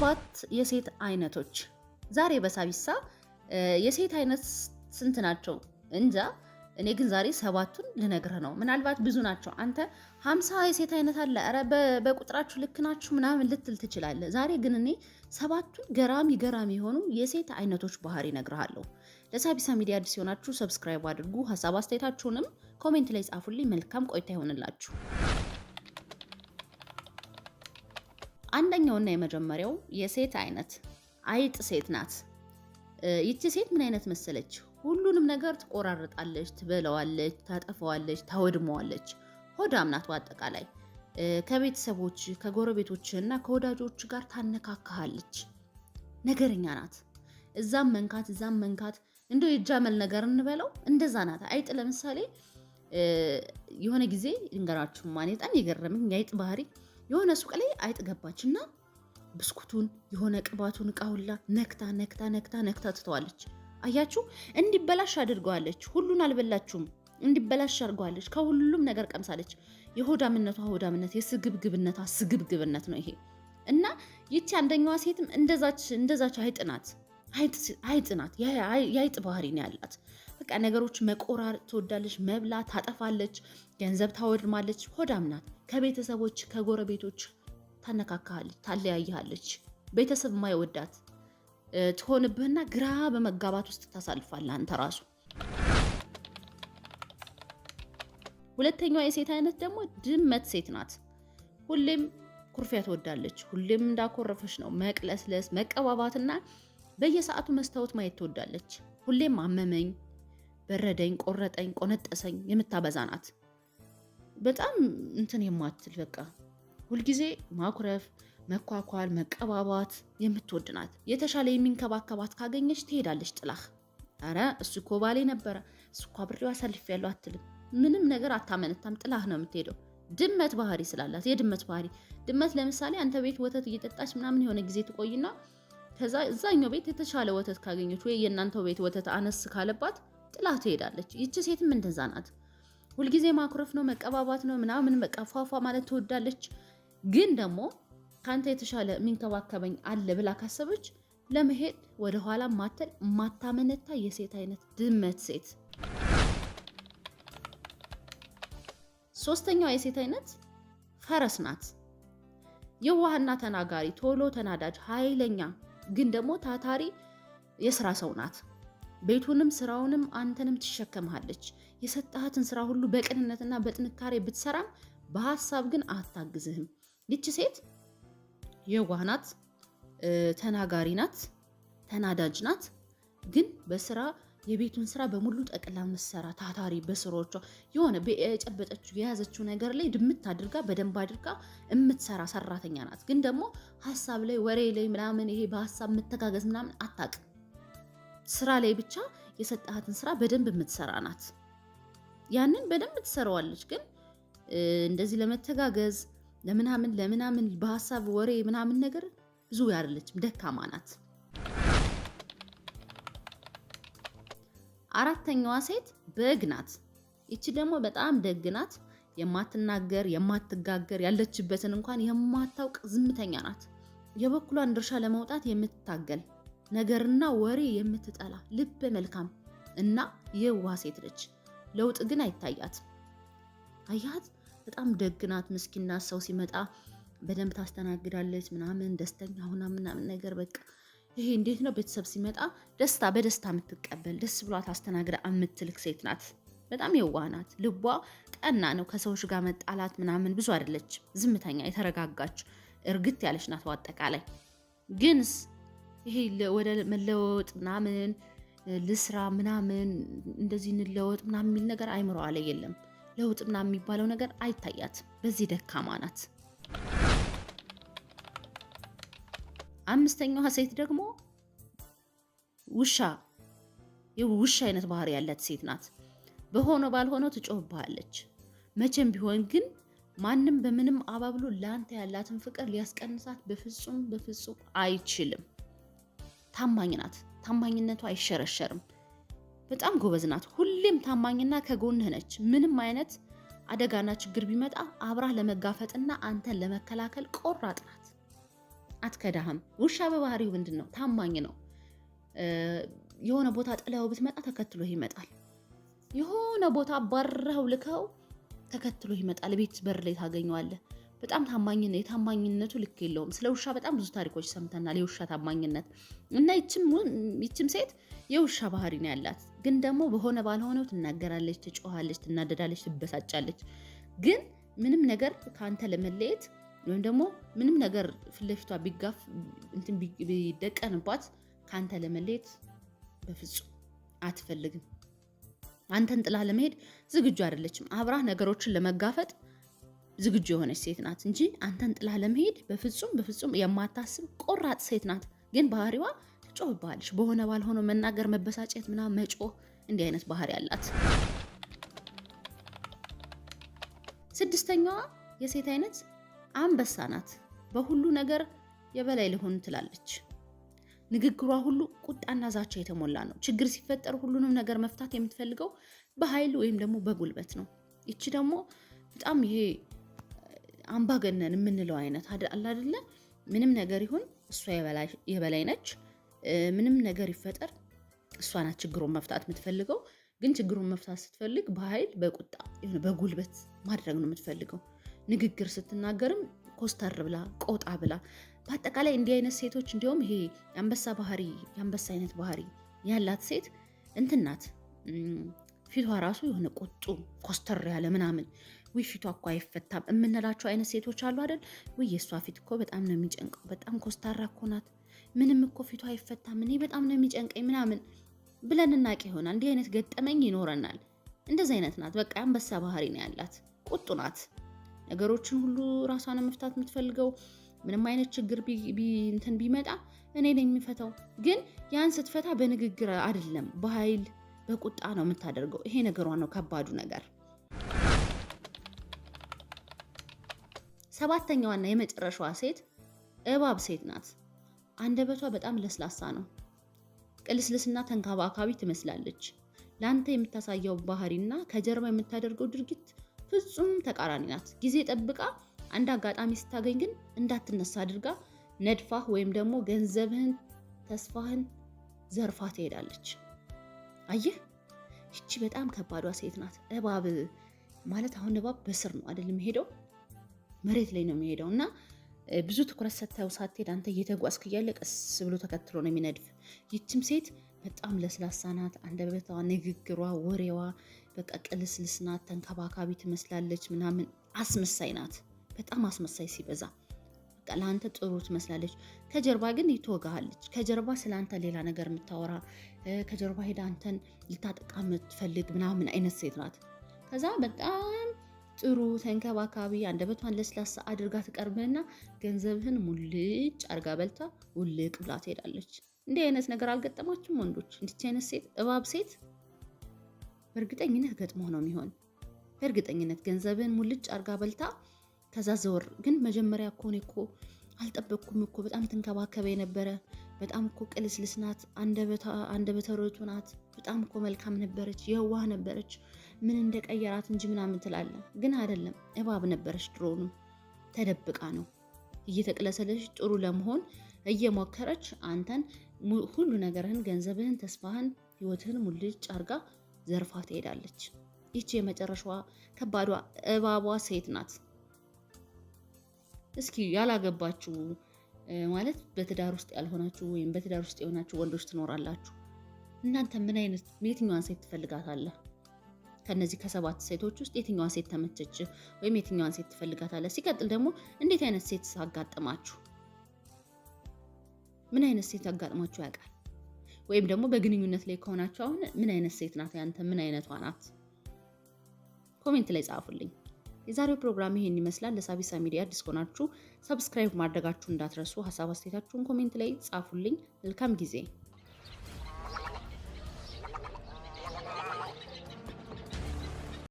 ሰባት የሴት አይነቶች ዛሬ በሳቢሳ የሴት አይነት ስንት ናቸው እንጃ። እኔ ግን ዛሬ ሰባቱን ልነግርህ ነው። ምናልባት ብዙ ናቸው። አንተ 50 የሴት አይነት አለ፣ ኧረ በቁጥራችሁ ልክ ናችሁ ምናምን ልትል ትችላለህ። ዛሬ ግን እኔ ሰባቱን ገራሚ ገራሚ የሆኑ የሴት አይነቶች ባህሪ እነግርሃለሁ። ለሳቢሳ ሚዲያ አዲስ የሆናችሁ subscribe አድርጉ። ሀሳብ አስተያየታችሁንም comment ላይ ጻፉልኝ። መልካም ቆይታ ይሆንላችሁ። አንደኛውና የመጀመሪያው የሴት አይነት አይጥ ሴት ናት። ይቺ ሴት ምን አይነት መሰለች? ሁሉንም ነገር ትቆራርጣለች፣ ትበላዋለች፣ ታጠፈዋለች፣ ታወድመዋለች። ሆዳም ናት። በአጠቃላይ ከቤተሰቦች ከጎረቤቶች እና ከወዳጆች ጋር ታነካካሃለች። ነገረኛ ናት። እዛም መንካት እዛም መንካት እንደው የጃመል ነገር እንበለው እንደዛ ናት። አይጥ ለምሳሌ የሆነ ጊዜ ልንገራችሁ፣ ማን በጣም የገረመኝ የአይጥ ባህሪ የሆነ ሱቅ ላይ አይጥ ገባች እና ብስኩቱን የሆነ ቅባቱን እቃ ሁላ ነክታ ነክታ ነክታ ነክታ ትተዋለች። አያችሁ፣ እንዲበላሽ አድርገዋለች። ሁሉን አልበላችሁም፣ እንዲበላሽ አድርገዋለች። ከሁሉም ነገር ቀምሳለች። የሆዳምነቷ ሆዳምነት፣ የስግብግብነቷ ስግብግብነት ነው ይሄ። እና ይቺ አንደኛዋ ሴትም እንደዛች እንደዛች አይጥ ናት። አይጥ ናት። የአይጥ ባህሪ ነው ያላት። በቃ ነገሮች መቆራረጥ ትወዳለች፣ መብላት ታጠፋለች፣ ገንዘብ ታወድማለች። ሆዳም ናት። ከቤተሰቦች ከጎረቤቶች ታነካካለች፣ ታለያይሃለች። ቤተሰብ የማይወዳት ትሆንብህና ግራ በመጋባት ውስጥ ታሳልፋለህ አንተ ራሱ። ሁለተኛዋ የሴት አይነት ደግሞ ድመት ሴት ናት። ሁሌም ኩርፊያ ትወዳለች። ሁሌም እንዳኮረፈች ነው። መቅለስለስ፣ መቀባባትና በየሰዓቱ መስታወት ማየት ትወዳለች። ሁሌም አመመኝ፣ በረደኝ፣ ቆረጠኝ፣ ቆነጠሰኝ የምታበዛ ናት። በጣም እንትን የማትል በቃ ሁልጊዜ ማኩረፍ፣ መኳኳል፣ መቀባባት የምትወድ ናት። የተሻለ የሚንከባከባት ካገኘች ትሄዳለች ጥላህ። አረ እሱ እኮ ባሌ ነበረ፣ እሱ እኮ አብሬው አሳልፌያለሁ አትልም። ምንም ነገር አታመነታም፣ ጥላህ ነው የምትሄደው። ድመት ባህሪ ስላላት የድመት ባህሪ። ድመት ለምሳሌ አንተ ቤት ወተት እየጠጣች ምናምን የሆነ ጊዜ ትቆይና ከዛ እዛኛው ቤት የተሻለ ወተት ካገኘች ወይ የእናንተው ቤት ወተት አነስ ካለባት ጥላህ ትሄዳለች። ይቺ ሴትም እንደዛ ናት። ሁልጊዜ ማኩረፍ ነው፣ መቀባባት ነው ምናምን በቃ ፏፏ ማለት ትወዳለች። ግን ደግሞ ከአንተ የተሻለ የሚንከባከበኝ አለ ብላ ካሰበች ለመሄድ ወደኋላ ማተል ማታመነታ የሴት አይነት ድመት ሴት። ሶስተኛዋ የሴት አይነት ፈረስ ናት። የዋህና ተናጋሪ፣ ቶሎ ተናዳጅ፣ ኃይለኛ ግን ደግሞ ታታሪ የስራ ሰው ናት። ቤቱንም ስራውንም አንተንም ትሸከምሃለች። የሰጣሃትን ስራ ሁሉ በቅንነትና በጥንካሬ ብትሰራም በሀሳብ ግን አታግዝህም። ይቺ ሴት የዋህ ናት፣ ተናጋሪ ናት፣ ተናዳጅ ናት። ግን በስራ የቤቱን ስራ በሙሉ ጠቅላ ምሰራ ታታሪ፣ በስራዎቿ የሆነ የጨበጠችው የያዘችው ነገር ላይ ድምት አድርጋ በደንብ አድርጋ የምትሰራ ሰራተኛ ናት። ግን ደግሞ ሀሳብ ላይ ወሬ ላይ ምናምን ይሄ በሀሳብ የምተጋገዝ ምናምን አታውቅም። ስራ ላይ ብቻ የሰጣሃትን ስራ በደንብ የምትሰራ ናት። ያንን በደንብ ትሰራዋለች። ግን እንደዚህ ለመተጋገዝ ለምናምን ለምናምን በሀሳብ ወሬ ምናምን ነገር ብዙ ያደለችም ደካማ ናት። አራተኛዋ ሴት በግ ናት። ይቺ ደግሞ በጣም ደግ ናት። የማትናገር የማትጋገር፣ ያለችበትን እንኳን የማታውቅ ዝምተኛ ናት። የበኩሏን ድርሻ ለመውጣት የምትታገል ነገርና ወሬ የምትጠላ ልበ መልካም እና የዋህ ሴት ነች። ለውጥ ግን አይታያትም። አያት በጣም ደግ ናት፣ ምስኪን ናት። ሰው ሲመጣ በደንብ ታስተናግዳለች ምናምን ደስተኛ ሁና ምናምን ነገር በቃ ይሄ እንዴት ነው ቤተሰብ ሲመጣ ደስታ በደስታ የምትቀበል ደስ ብሏት አስተናግዳ የምትልክ ሴት ናት። በጣም የዋህ ናት። ልቧ ቀና ነው። ከሰዎች ጋር መጣላት ምናምን ብዙ አይደለች። ዝምተኛ፣ የተረጋጋች፣ እርግት ያለች ናት። በአጠቃላይ ግንስ ይሄ ወደ መለወጥ ምናምን ልስራ ምናምን እንደዚህ እንለወጥ ምናምን የሚል ነገር አይምሮዋ ላይ የለም። ለውጥ ምናምን የሚባለው ነገር አይታያትም። በዚህ ደካማ ናት። አምስተኛዋ ሴት ደግሞ ውሻ የውሻ አይነት ባህሪ ያላት ሴት ናት። በሆነ ባልሆነው ትጮህብሃለች። መቼም ቢሆን ግን ማንም በምንም አባብሎ ለአንተ ያላትን ፍቅር ሊያስቀንሳት በፍጹም በፍጹም አይችልም። ታማኝ ናት። ታማኝነቷ አይሸረሸርም። በጣም ጎበዝ ናት። ሁሌም ታማኝና ከጎንህ ነች። ምንም አይነት አደጋና ችግር ቢመጣ አብራህ ለመጋፈጥና አንተን ለመከላከል ቆራጥ ናት። አትከዳህም። ውሻ በባህሪው ምንድን ነው? ታማኝ ነው። የሆነ ቦታ ጥለው ብትመጣ ተከትሎ ይመጣል። የሆነ ቦታ አባረኸው ልከው ተከትሎ ይመጣል። ቤት በር ላይ ታገኘዋለህ። በጣም ታማኝነት የታማኝነቱ ልክ የለውም። ስለ ውሻ በጣም ብዙ ታሪኮች ሰምተናል። የውሻ ታማኝነት እና ይችም ሴት የውሻ ባህሪ ነው ያላት። ግን ደግሞ በሆነ ባልሆነው ትናገራለች፣ ትጮኻለች፣ ትናደዳለች፣ ትበሳጫለች። ግን ምንም ነገር ከአንተ ለመለየት ወይም ደግሞ ምንም ነገር ፊት ለፊቷ ቢጋፍ እንትን ቢደቀንባት ከአንተ ለመለየት በፍጹም አትፈልግም። አንተን ጥላ ለመሄድ ዝግጁ አይደለችም። አብራህ ነገሮችን ለመጋፈጥ ዝግጁ የሆነች ሴት ናት እንጂ አንተን ጥላ ለመሄድ በፍጹም በፍጹም የማታስብ ቆራጥ ሴት ናት። ግን ባህሪዋ ትጮህብሃለች። በሆነ ባልሆነ መናገር፣ መበሳጨት፣ ምናምን መጮህ፣ እንዲህ አይነት ባህሪ አላት። ስድስተኛዋ የሴት አይነት አንበሳ ናት። በሁሉ ነገር የበላይ ልሆን ትላለች። ንግግሯ ሁሉ ቁጣና ዛቻ የተሞላ ነው። ችግር ሲፈጠር ሁሉንም ነገር መፍታት የምትፈልገው በኃይል ወይም ደግሞ በጉልበት ነው። ይቺ ደግሞ በጣም ይሄ አምባገነን የምንለው አይነት አለ አይደለ? ምንም ነገር ይሁን እሷ የበላይ ነች። ምንም ነገር ይፈጠር እሷ ናት ችግሩን መፍታት የምትፈልገው። ግን ችግሩን መፍታት ስትፈልግ በኃይል በቁጣ በጉልበት ማድረግ ነው የምትፈልገው። ንግግር ስትናገርም ኮስተር ብላ ቆጣ ብላ በአጠቃላይ እንዲህ አይነት ሴቶች እንዲሁም ይሄ የአንበሳ ባህሪ የአንበሳ አይነት ባህሪ ያላት ሴት እንትን ናት። ፊቷ ራሱ የሆነ ቁጡ ኮስተር ያለ ምናምን፣ ውይ ፊቷ እኮ አይፈታም የምንላቸው አይነት ሴቶች አሉ አይደል? ውይ የእሷ ፊት እኮ በጣም ነው የሚጨንቀው፣ በጣም ኮስታራ እኮ ናት፣ ምንም እኮ ፊቷ አይፈታም፣ እኔ በጣም ነው የሚጨንቀኝ ምናምን ብለን እናቅ ይሆናል። እንዲህ አይነት ገጠመኝ ይኖረናል። እንደዚህ አይነት ናት። በቃ የአንበሳ ባህሪ ነው ያላት፣ ቁጡ ናት። ነገሮችን ሁሉ ራሷን መፍታት የምትፈልገው፣ ምንም አይነት ችግር እንትን ቢመጣ እኔ ነኝ የሚፈታው። ግን ያን ስትፈታ በንግግር አይደለም፣ በኃይል በቁጣ ነው የምታደርገው። ይሄ ነገሯ ነው ከባዱ ነገር። ሰባተኛዋና የመጨረሻዋ ሴት እባብ ሴት ናት። አንደበቷ በጣም ለስላሳ ነው። ቅልስልስና ተንከባካቢ ትመስላለች። ለአንተ የምታሳየው ባህሪና ከጀርባ የምታደርገው ድርጊት ፍጹም ተቃራኒ ናት። ጊዜ ጠብቃ አንድ አጋጣሚ ስታገኝ ግን እንዳትነሳ አድርጋ ነድፋህ ወይም ደግሞ ገንዘብህን፣ ተስፋህን ዘርፋ ትሄዳለች። አየህ፣ ይቺ በጣም ከባዷ ሴት ናት። እባብ ማለት አሁን እባብ በስር ነው አይደል የሚሄደው፣ መሬት ላይ ነው የሚሄደው እና ብዙ ትኩረት ሰጥተው ሳትሄድ አንተ እየተጓዝክ እያለ ቀስ ብሎ ተከትሎ ነው የሚነድፍ። ይችም ሴት በጣም ለስላሳ ናት። አንደበቷ፣ ንግግሯ፣ ወሬዋ በቃ ቅልስልስ ናት። ተንከባካቢ ትመስላለች ምናምን፣ አስመሳይ ናት። በጣም አስመሳይ ሲበዛ በቃ ለአንተ ጥሩ ትመስላለች፣ ከጀርባ ግን ትወጋሃለች። ከጀርባ ስለ አንተ ሌላ ነገር የምታወራ፣ ከጀርባ ሄዳ አንተን ልታጠቃ የምትፈልግ ምናምን አይነት ሴት ናት። ከዛ በጣም ጥሩ ተንከባካቢ አንደበቷን ለስላሳ አድርጋ ትቀርብህና ገንዘብህን ሙልጭ አድርጋ በልታ ውልቅ ብላ ትሄዳለች። እንዲህ አይነት ነገር አልገጠማችሁም ወንዶች? እንዲች አይነት ሴት እባብ ሴት በእርግጠኝነት ገጥሞ ነው የሚሆን። በእርግጠኝነት ገንዘብህን ሙልጭ አድርጋ በልታ ከዛ ዘወር። ግን መጀመሪያ እኮ እኔ እኮ አልጠበቅኩም እኮ፣ በጣም ትንከባከበ የነበረ፣ በጣም እኮ ቅልስልስ ናት፣ አንደበተ ርቱዕ ናት፣ በጣም እኮ መልካም ነበረች፣ የዋህ ነበረች፣ ምን እንደቀየራት እንጂ ምናምን ትላለህ። ግን አይደለም፣ እባብ ነበረች ድሮውንም፣ ተደብቃ ነው እየተቅለሰለች ጥሩ ለመሆን እየሞከረች አንተን ሁሉ ነገርህን፣ ገንዘብህን፣ ተስፋህን፣ ህይወትህን ሙልጭ አርጋ ዘርፋ ትሄዳለች። ይቺ የመጨረሻዋ ከባዷ እባቧ ሴት ናት። እስኪ ያላገባችሁ፣ ማለት በትዳር ውስጥ ያልሆናችሁ ወይም በትዳር ውስጥ የሆናችሁ ወንዶች ትኖራላችሁ። እናንተ ምን አይነት የትኛዋን ሴት ትፈልጋታለህ? ከነዚህ ከሰባት ሴቶች ውስጥ የትኛዋን ሴት ተመቸች ወይም የትኛዋን ሴት ትፈልጋታለህ? ሲቀጥል ደግሞ እንዴት አይነት ሴት አጋጠማችሁ? ምን አይነት ሴት አጋጥሟችሁ ያውቃል? ወይም ደግሞ በግንኙነት ላይ ከሆናችሁ አሁን ምን አይነት ሴት ናት ያንተ? ምን አይነቷ ናት? Comment ላይ ጻፉልኝ። የዛሬው ፕሮግራም ይሄን ይመስላል። ለሳቢሳ ሚዲያ አዲስ ከሆናችሁ subscribe ማድረጋችሁ እንዳትረሱ። ሀሳብ አስተያየታችሁን comment ላይ ጻፉልኝ። መልካም ጊዜ።